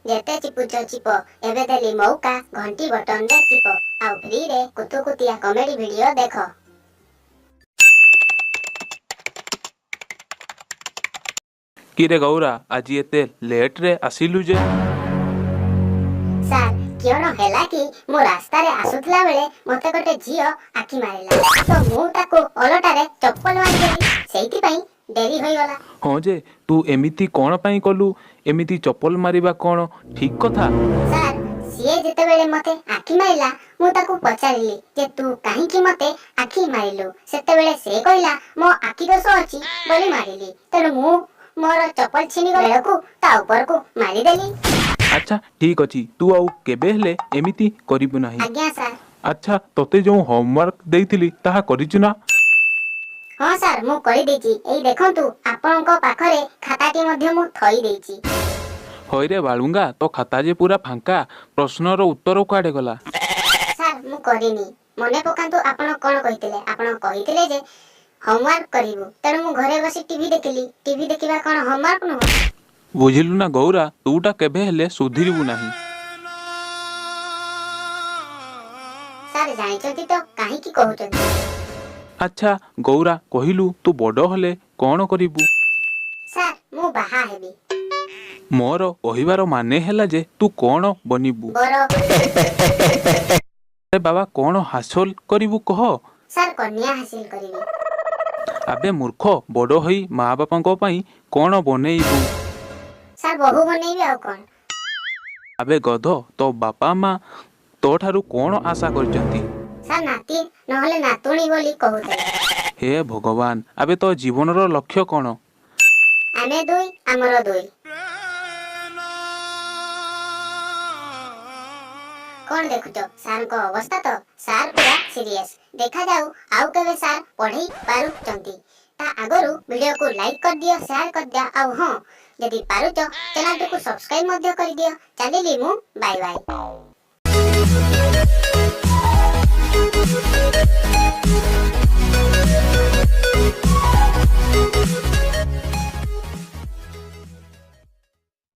ଯେତେ ଚିପୁଛ ଚିପ, ଏବେ ଦେଲି ମଉକା, ଘଣ୍ଟି ବଟନରେ ଚିପ ଆଉ ଫ୍ରିରେ କୁତୁକୁତିଆ କମେଡି ଭିଡିଓ ଦେଖ। କିରେ ଗୌରା, ଆଜି ଏତେ ଲେଟରେ ଆସିଲୁ ଯେ? ସାର୍, କିଅଣ ହେଲା କି, ମୁଁ ରାସ୍ତାରେ ଆସୁଥିଲା ବେଳେ ମତେ ଗୋଟେ ଝିଅ ଆଖି ମାରିଲା ତ ମୁଁ ତାକୁ ଓଲଟାରେ ଚପଲ ମାରିଦେଲି, ସେଇଥିପାଇଁ ଡେରି ହୋଇଗଲା। ହଁ ଯେ, ତୁ ଏମିତି କଣ ପାଇଁ କଲୁ? ଏମିତି ଚପଲ ମାରିବା କଣ ଠିକ କଥା? ସାର୍, ସିଏ ଯେତେବେଳେ ମତେ ଆଖି ମାରିଲା, ମୁଁ ତାକୁ ପଚାରିଲି ଯେ ତୁ କାହିଁକି ମତେ ଆଖି ମାରିଲୁ? ସେତେବେଳେ ସେ କହିଲା ମୋ ଆଖି ଦୋଷ ଅଛି ବୋଲି ମାରିଲି। ତେଣୁ ମୁଁ ମୋର ଚପଲ ଛିଣ୍ଡି ବେଳକୁ ତା ଉପରକୁ ମାରିଦେଲି। ଆଚ୍ଛା, ଠିକ ଅଛି, ତୁ ଆଉ କେବେ ହେଲେ ଏମିତି କରିବୁ ନାହିଁ। ଆଜ୍ଞା ସାର୍। ଆଚ୍ଛା, ତୋତେ ଯେଉଁ ହୋମୱାର୍କ ଦେଇଥିଲି ତାହା କରିଛୁ ନା? ହଁ ସାର୍, ମୁଁ କରିଦେଇଛି। ଏଇ ଦେଖନ୍ତୁ, ଆପଣଙ୍କ ପାଖରେ ଖାତାଟି ମଧ୍ୟ ମୁଁ ଥୋଇ ଦେଇଛି। ହଇରେ ବାଳୁଙ୍ଗା, ତୋ ଖାତା ଯେ ପୁରା ଫାଙ୍କା, ପ୍ରଶ୍ନର ଉତ୍ତର କୁଆଡ଼େ ଗଲା? ସାର୍, ମୁଁ କରିନି। ମନେ ପକାନ୍ତୁ ଆପଣ କଣ କହିଥିଲେ। ଆପଣ କହିଥିଲେ ଯେ ହୋମୱାର୍କ କରିବୁ, ତେଣୁ ମୁଁ ଘରେ ବସି ଟିଭି ଦେଖିଲି। ଟିଭି ଦେଖିବା କଣ ହୋମୱାର୍କ ନୁହଁ? ବୁଝିଲୁ ନା ଗୌରା, ତୁଟା କେବେ ହେଲେ ସୁଧୁରିବୁ ନାହିଁ। ସାର୍, ଜାଣିଛନ୍ତି ତ କାହିଁକି କହୁଛନ୍ତି? ଆଚ୍ଛା ଗୌରା, କହିଲୁ ତୁ ବଡ଼ ହେଲେ କଣ କରିବୁ? ସାର୍, ମୁଁ ବାହା ହେବି। ମୋର କହିବାର ମାନେ ହେଲା ଯେ ତୁ କଣ ବନିବୁ? ବର। ଆରେ ବାବା, କଣ ହାସଲ କରିବୁ କହ? ସାର୍, କନ୍ୟା ହାସିଲ କରିବି। ଆବେ ମୂର୍ଖ, ବଡ଼ ହୋଇ ମା ବାପାଙ୍କ ପାଇଁ କଣ ବନେଇବୁ? ସାର୍, ବୋହୂ ବନେଇବି, ଆଉ କଣ? ଆବେ ଗଧ, ତୋ ବାପା ମା ତୋ ଠାରୁ କଣ ଆଶା କରିଛନ୍ତି? ସାର୍, ନାତି ନହେଲେ ନାତୁଣୀ ବୋଲି କହୁଥିଲେ। ହେ ଭଗବାନ! ଆବେ, ତୋ ଜୀବନର ଲକ୍ଷ୍ୟ କଣ? ଆମେ ଦୁଇ, ଆମର ଦୁଇ। କଣ ଦେଖୁଛ ସାର୍ଙ୍କ ଅବସ୍ଥା ତ? ସାର୍ ପୁରା ସିରିୟସ୍। ଦେଖାଯାଉ ଆଉ କେବେ ସାର୍ ପଢେଇ ପାରୁଛନ୍ତି। ତା ଆଗରୁ ଭିଡିଓକୁ ଲାଇକ୍ କରିଦିଅ, ସେୟାର କରିଦିଅ, ଆଉ ହଁ, ଯଦି ପାରୁଛ ଚ୍ୟାନେଲଟିକୁ ସବସ୍କ୍ରାଇବ ମଧ୍ୟ କରିଦିଅ। ଚାଲିଲି ମୁଁ, ବାଇ ବାଇ।